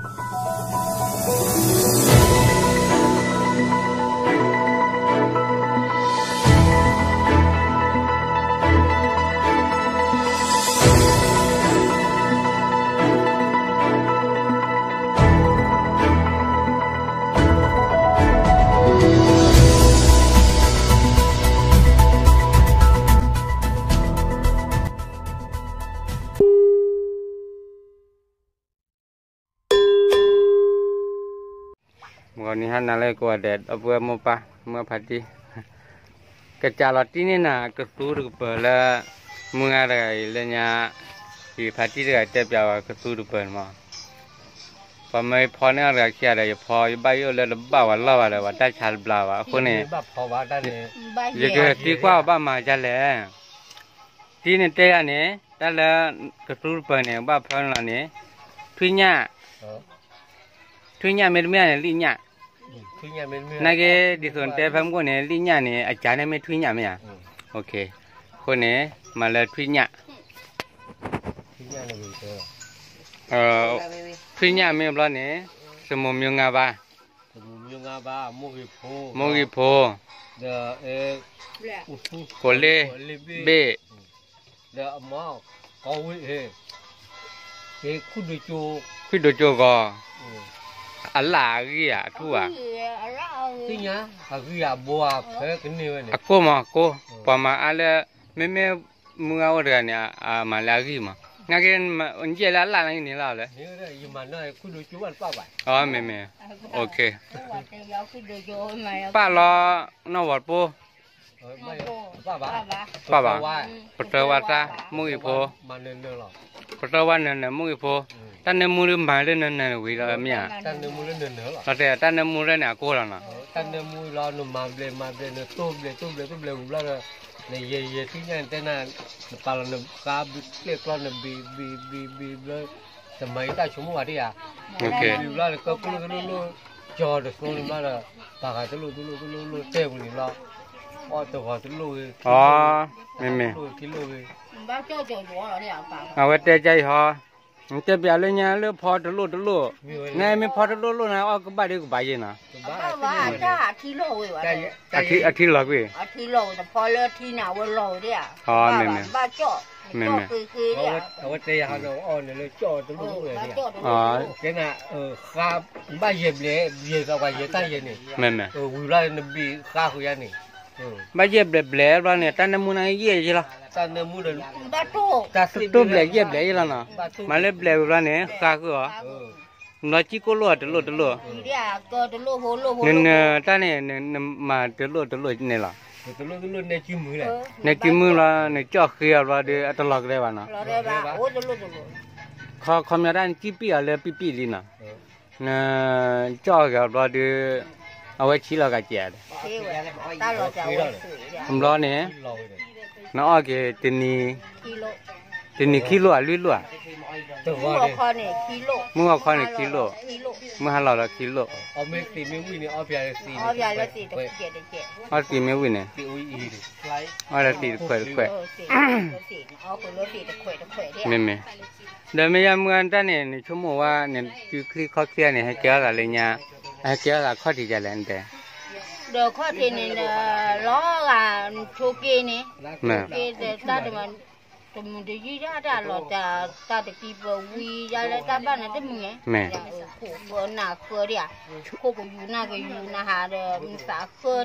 မုၢ်ဂီၤနံၤဟါနၤလၢကိးဂၤဒဲး ဒီပုၢ်ဝဲၢ်မိၢ်ပၢ် မုၢ်ဖါတံၢ် ကစးလီၤတံၢ်န့ၢ်နၤ ကသူတကပၤလၢ မုၢ်ဂၤတဂၤအံၤလၢညါ ယဖါတံၢ်တဂၤတဲပျးဝဲကသူတကပၤန့ၣ်မး ပှၤမၢယဖီန့ၢ်အီၤတဂၤခံဂၤဒီး ယဖီယဘၣ်ယိၣ်လၢတဘၣ်ဝဲလီၢ်ဘၣ်ဒီး ပှၤတၢ်ဆါတဘျါဘၣ် အဃိန့ၣ် ယကသံကွၢ်အီၤဘၣ်မၤဒ်လဲၣ် တံၢ်န့ၣ်တဲယၤန့ၣ် တၢ်လၢကသူတကပၤန့ၣ် ဘၣ်ဖၢနုာ်လီၤန့ၣ် ထွံၣ်ညၣ် ထွံၣ်ညၣ်မ့တမ့ၢ်န့ၣ် လံၣ်ညၣ် နာ်က့ ဒ်သိးနတဲဖဲမုၢ်ကိၣ်န့ၣ် လံၣ်ညၣ်န့ၣ် အကါန့ၣ်မ့ၢ်ထွံၣ်ညၣ်မ့ၢ်ဧါ အဃိန့ၣ် မၤလၢထွံၣ်ညၣ် ထွံၣ်ညၣ်မ့ၢ်ဘျီန့ၣ် စမိၤမျိၤငါဘါ မိၢ်ဂံၢ်ဖိ ကိးလ့ဘ့ၣ် ခွံဒိကၠိဂီၤ အလၣ်အဂံၢ်ဧါ အထူၣ်ဧါ အကိၢ်မး အကိၢ် ပှၤမၤအါလၢ မ့မ့ၢ်မုၢ်ဂၤအိၣ်တဂၤန့ၣ် အမၤလၢအဂံၢ်မး နာ်က့ ယဲၢ်လၢအလၣ်နာ်က့န့ၣ်လီၤလဲၣ် အမ့ၢ်မ့ၢ် ပၣ်လီၤ နီၢ်ဝီၤတပိၢ် ပၣ်ဘၣ် ပတြၢၤဝါသါ မိၢ်ဂံၢ်ဖိ ပတြၢၤဝါနၢၤနၢၤ မိၢ်ဂံၢ်ဖိ တၢ်နၢမူလၢမၤလၢနၢၤနၢၤဝံၤလီၤမ့ၢ်ဧါ တၢ်နၢမူလၢန့ၣ်အကိၢ်လီၤနီၤ တၢ်နၢမူလီၤ နမၤဘျဲးမၤဘျဲး နတိၢ်ဘျဲးတိၢ်ဘျဲးတိၢ်ဘျဲးဝံၤဘျီဒီး နယဲၢ်ယဲၢ်ထွံၣ်ညၣ်န့ၣ်တဲနၤ နပာ်လီၤနဃါဘျဲးကျဲၣ်ကျီ နဘ့ၣ်ဘ့ၣ်ဘ့ၣ်ဘ့ၣ်ဘျီ တမၤအံၤတၢ်ဆိကမိၣ်ဘၣ်ဒ်ဧါ ဘ့ၣ်ဘျီန့ၣ် ကၢ်ကလိၣ်တလိၣ်လိၣ် ကၠီၤတသိန့ၣ်ဘျီဒီး ပာ်ဃာ်တလိၣ်တလိၣ်တလိၣ်လိၣ်တဲပူၤန့ၣ်လီၤ အီၣ်တဂီၤတလိၣ်ဂ့ၤ မ့မ့ၢ် အဝဲတဲကါအံၤဟီ နတဲပျးလၢညါလၢဖီတလိၣ်တလိၣ် နမ့ၢ်ဖီတလိၣ်လိၣ်န့ၣ် အီၣ်ကဘၣ်ဒ်ကဘၣ်ယဲၢ်နီၤ အထံလီၤကွံာ် အထံလီၤကွံာ် မ့မ့ၢ် အဝဲတဲယၤဟီန့ၣ် အီၣ်န့ၣ်လၢကၠီၣ်တလိၣ်တလိၣ်ဝဲဒၣ် ကဲနၤ ဃါ ဘၣ်ယဲၢ်ဘျဲၣ် ယဲၢ်သးပှၤယဲၢ်တၢ်ယဲၢ်န့ၣ် မ့မ့ၢ် ဝံၤဘျီန့ၣ်နဘ့ၣ်ဃါဃုာ်ယါန့ၣ် ဘၣ်ယဲၢ်ဘျဲၣ်ဘျဲၣ်ဘျီန့ၣ် တၢ်နၢမူန့ၣ်ယဲၢ်ယဲၢ်လီၤ တိၢ်ဘျဲၣ်ယဲၢ်ဘျဲၣ်ယဲၢ်လီၤနီၤ မၤလၢဘျဲၣ်ဝံၤဘျီန့ၣ် ဃါဃုာ်အီၤ ဘျီကံၢ်ကိၣ်လိၣ်အတလိၣ်တလိၣ် နနၢၤတၢ်န့ၣ် နမၤတလိၣ်တလိၣ်န့ၣ်လီၤ နဲကုမုၢ်လီၤ နကၠီၣ်ဃ့အီၤဘျီဒီး အတလီၤကလဲဘၣ်နီၤ ခီမညီတၢ်နကံၢ်ပံၣ်အီၤလၢပံၣ်ပံၣ်လံနီၤ နကၠီၣ်ဃ့အီၤဘျီဒီး အဝဲဆံးလီၤကစဲးဒီး ဘျီန့ၣ် နအီၣ်က့ၤတနံၤ တနံၤခံလိၣ်ဧါလွံၢ်လိၣ်ဧါ မုၢ်ဂီၤခီန့ၣ်ခံလိၣ် မုၢ်ဟါလီၤလီၤခံလိၣ် အီၣ်သံးမ့ၢ်ဝံၣ်န့ၣ် အီၣ်လၢသံးတခွဲးတခွဲး မ့မ့ၢ် ဒီးမ့ၢ်ယါမုၢ်ဂၤတၢ်န့ၣ် နဆိကမိၣ်ဝဲန့ၣ် တုၤချံခီချံန့ၣ် ဟဲကဲထီၣ်သးလၢညါ ဟဲကဲထီၣ်သးခီၣ်ထံးဒ်လဲၣ်နတဲ ဒီးခီၣ်ထံးန့ၣ်ဒီး လီၤဂာ်နဆိက့န့ၣ် ဆိက့ဒီးတၢ်တမၤ တမုာ်တယုၢ်ဒၣ်တၢ်လီၤတၢ် တၢ်တကံပဝံယါလၢတၢ်ဘၣ်န့ၣ်တမုာ်န့ၣ် ခိၣ်ဃၢနၢ်ဃၢဒံးဧါ ခိၣ်ကယူၤနၢ်ကယူၤနၢ်ဟးဒီးမုၢ်သးဃၢဒံးဧါ အီၣ်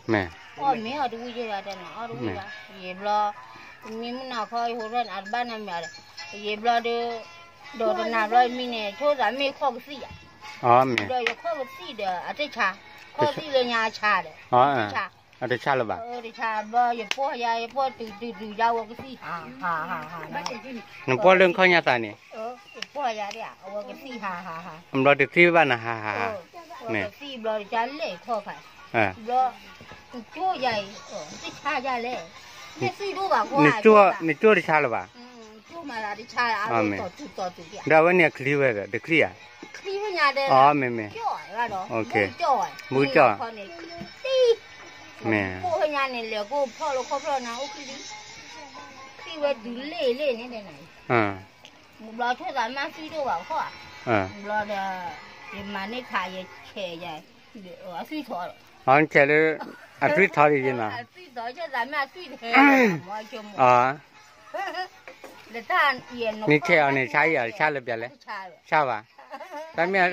မ့ၢ်အီၣ်တဝံၣ်ယဲၢ်ဂၤတၢ်န့ၣ် အီၣ်တဝံၣ်ဂၤ ယဲၢ်ဘျီ မ့ၢ်မုၢ်နၤခီယဟိထီၣ်န့ၣ် အတဘၣ်န့ၣ်မ့ၢ်ဒီး ယဲၢ်ဘျီဒီး ဒီးတနၤဘျီမံန့ၣ် ဆိသးမ့ၢ်ခီၣ်ကသံၣ်ဧါ ဒီးယခီၣ်ကသံၣ်ဒီး အတၢ်ဆါ ခီၣ်ကသံၣ်လၢညါအဆါဒီး အတၢ်ဆါ အတဆါလၢၤဘၣ် တဆါဘျီ ယပီၢ်ယၤ ယပီၢ်တုၤတုၤတုၤယၤ အဝဲကသံၣ်ဟးဟးဟးဟး နပီၢ်လၢနခီၣ်ညါသးန့ၣ် ယပီၢ်ယၤဒၣ် အဝဲကသံၣ်ဟးဟးဟး ဘျီတသံၣ်ဘၣ်နၤဟးဟးဟး ကသံၣ်ဘျီတဆါလဲၣ်ခီၣ်ဖး ဘျီ နကၠိယၤအံၤ တဆါယၤလဲၣ် နသံၣ်ဒိၣ်ဘၣ်ကွၢ် နကၠိတဆါလၢၤဘၣ် ကၠိမၤသးတဆါ အဝဲတီၤတုၤတီၤတုၤ ဒီးအဝဲန့ၣ်အချံဝဲဒီး တချံဧါ ချံဝဲညါဒီး မ့ၢ်မ့ၢ် ကၠီၣ်ဝဲဒီး ဘူကၠီၣ် ဘူကၠီၣ် ခီန့ၣ် မ့ၢ် ကိၣ်ဝဲညါန့ၣ် လဲၤကိၣ်ဖျီၣ်လၢခီၣ်ဖျီၣ်နၤ အိၣ်ချံ ချံဝဲတုၤလ့ၣ်လ့ၣ်န့ၣ်ဒီးနၤ မုၢ်ဘျီဆိသးမ့ၢ်သံဒိၣ်ဘၣ်ခီၣ် ဘျီဒီး ယမၤန့ၢ်ခးယဆဲးယၤ, အသွံၣ်ထီၣ်, အသွံၣ်ထီၣ်ဒ်ယနီၤ, အသွံၣ်ထီၣ်ယသးမ့ၢ်အသွံၣ်ထဲ, မ့ၢ်ဆဲးအီၤန့ၣ် ဆါယၤ ဆါလၢပျၢၤလဲၣ်, ဆါဘၣ်, တၢ်မ့ၢ်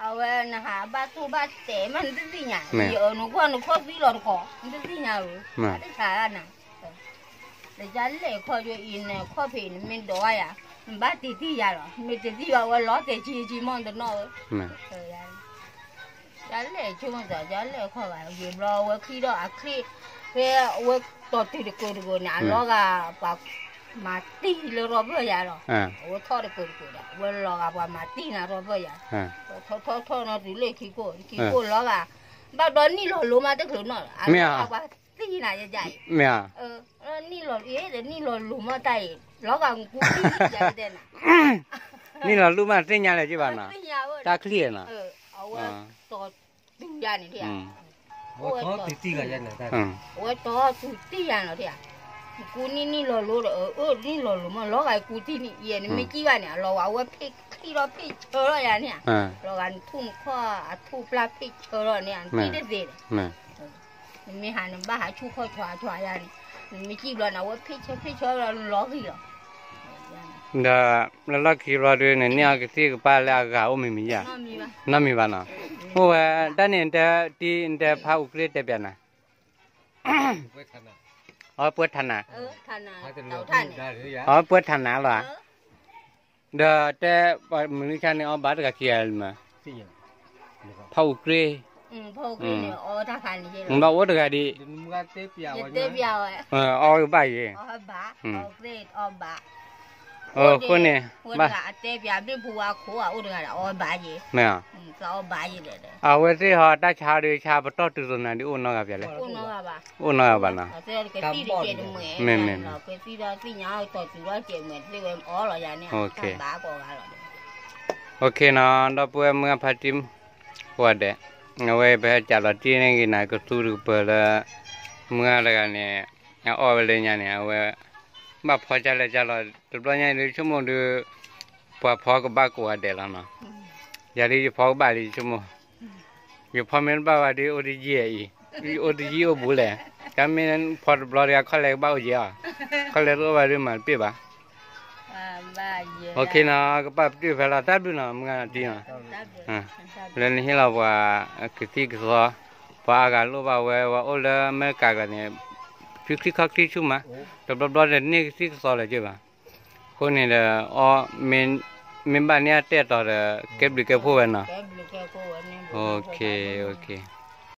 အဝဲနဟးဘၣ်သူၣ်ဘၣ်တဲာ်မး နတသ့ၣ်ညါ, ယအၢနကွၢ်နခီၣ်သွံလီၤတကီး နတသ့ၣ်ညါဧၢ, တၢ်ဆါနၤ, လၢယလဲၣ်ခီၣ်ယိအံၤန့ၣ် ခီၣ်ဖံးနမ့ၢ်ဒိးဝဲယၤ, နဘၣ်တ့ၤတံၢ်ယၤလီၤ, မ့ၢ်တ့ၤတံၢ်ဘၣ်ဝဲလီၤတဲာ်ကံကံမီၢ်တနီၣ်ဧၢ, ယလဲၣ်ဆိကမိၣ်သး ယလဲၣ်ခီၣ်ဘၣ် ယဘျီဝဲခံဒီးအချ့, ဖဲအဝဲတီၤတုၤတကိၤတကိၤန့ၣ် အလီၤဂာ်ပှၤ မၤတံၢ်လၢရီၢ်ဘၢၣ်ယၤလီၤ, အဝဲထီၣ်တကိၤတကိၤဒီး အဝဲလီၤဂာ်ပှၤမၤတံၢ်နၤရီၢ်ဘၢၣ်ယၤ, ထီၣ်ထီၣ်ထီၣ်နီၤတုၤလၢခံကိၣ် ခံကိၣ်လီၤဂာ်, ဘၣ်ဘျီနံၣ်လီၤလိၤမးတချုးနီၤ အလီၤဂာ်ပှၤတံၢ်နၤယဲယၤအံၤ, နံၣ်လီၤအံၤ နံၣ်လီၤလိၤမးတၢ်အံၤ လီၤဂာ်ကူတံၢ်ယၤတဲနၤ, နံၣ်လီၤလိၤမးသ့ၣ်ညါလၢၤက့ဘၣ်နီၤ, တၢ်ချံၣ်နီၤ, အဝဲတီၤ တုၤယၤန့ၣ်, အဝဲတီၤတုၤတံၢ်ယၤနီၤ, ကူနံၣ်နံၣ်လီၤလိၤဒီး အၢ နံၣ်လီၤလိၤမး လီၤဂာ်ကူတံၢ်န့ၣ် ယဲန့ၣ်မ့ၢ်ကံၣ်ဘၣ်န့ၣ် အလီၤဂာ်ဝဲဖ့ၣ်ချံၣ်ထီၣ်ဖ့ၣ်ဆၢထီၣ်ယၤန့ၣ်, လီၤဂာ်နထူၣ်နခီၣ် အထူၣ်ပျၢ်ဖ့ၣ်ဆၢထီၣ်န့ၣ် အတ့ၢ်တသ့ဒီး နမ့ၢ်ဟးနဘၣ်ဟးဆူၣ်ခီၣ်ဆွးဆွးယၤန့ၣ်, နမ့ၢ်ကံၣ်ဘျီန့ၣ် အဝဲဖ့ၣ်ဆၢဖ့ၣ်ဆၢလီၤနလီၤဂံၢ်လီၤ, ဒီးလၢလီၢ်ခံဘျီဒုးန့ၣ် နံၣ်အီၤကသံၣ်ကပၤလၢအဂၤအိၣ်မ့ၢ်မ့ၢ်ယါ, နီတမံၤဘၣ်နီၤ, အိၣ်ဝဲတၢ်န့ၣ် နတဲတံၢ်နတဲဖးအူးကြ့ၢ်တဲပျးနၤ, အီပှဲၤထးနး, အီပှဲၤထးနးလီၤ, ဒီးတဲပှၤမုၢ်နံၤဆါန့ၣ် အီဘၣ်တဂၤခံဂၤလံမး, ဖးအူးကြ့ၢ်, ဘၣ်အိၣ်တဂၤဒံး, အီကဘၣ်ယဲ, အဃိန့ၣ်, အဝဲသ့ၣ်ဟီတၢ်ဆါဒုးဆါပတီၢ်တုၤသိးနၤဒုးအိၣ်နီတဂၤပျဲလဲၣ်, အိၣ်နီတဂၤဘၣ်နီၤ, မ့မ့ၢ်, နီၤ, နီၤ, ပှဲၤမုၢ်ဖါတံၢ်ဝဲဒဲး, အဝဲပဟဲကးလီၤတံၢ်န့ၢ်ဂ့ၤနၤကသူတကပၤလၢ, မုၢ်တဂၤန့ၣ်, အအီၣ်ဝဲလၢညါန့ၣ် အဝဲ, ဘၣ်ဖီကၢ်လဲၣ်ကၢ်လီၤ တဘျီညါအံၤဒုးဆိကမိၣ်ဒုး, ပှၤဖီကဘၣ်ကိးဂၤဒဲးလီၤနီၤ, ယၤဒုးယဖီကဘၣ်လံဆိကမိၣ် ယဖီမ့ၢ်တဘၣ်ဘၣ်ဒီးအိၣ်တယံာ်အံၤ, အိၣ်တယံာ်အိၣ်ဘူးလဲၣ်, တၢ်မ့ၢ်ဖီတဘျီဒီးခီလဲၣ်ကဘၣ်အိၣ်ယဲၢ်အီၤ, ခီလဲၣ်တအိၣ်ဘၣ်ဒီးမၤတပ့ၢ်ဘၣ်, နီၤ, ကဘၣ်ပတုာ်ဖဲလီၤ တၢ်ဘျုးနီၤ မုၢ်ဂၤနၤတံၢ်နီၤ, လၢနဟ့ၣ်လီၤပှၤ, ကသံၣ်ကသီ, ပှၤအါဂၤလိၣ်ဘၣ်ဝဲ ဝဲအိၣ်လၢအမဲရကၤကျါန့ၣ်, ဖုချံခီချံဆူၣ်မး, တဘျီဘျီဒီးန့ၢ်ကသံၣ်ကသီလၢၤက့ဘၣ်, အဃိန့ၣ်ဒီး, မ့ၢ်ဘၣ်န့ၢ်အတဲာ်တီၤဒီး ကဲဘျုးကဲဖှိၣ်ဝဲနီၤ, အ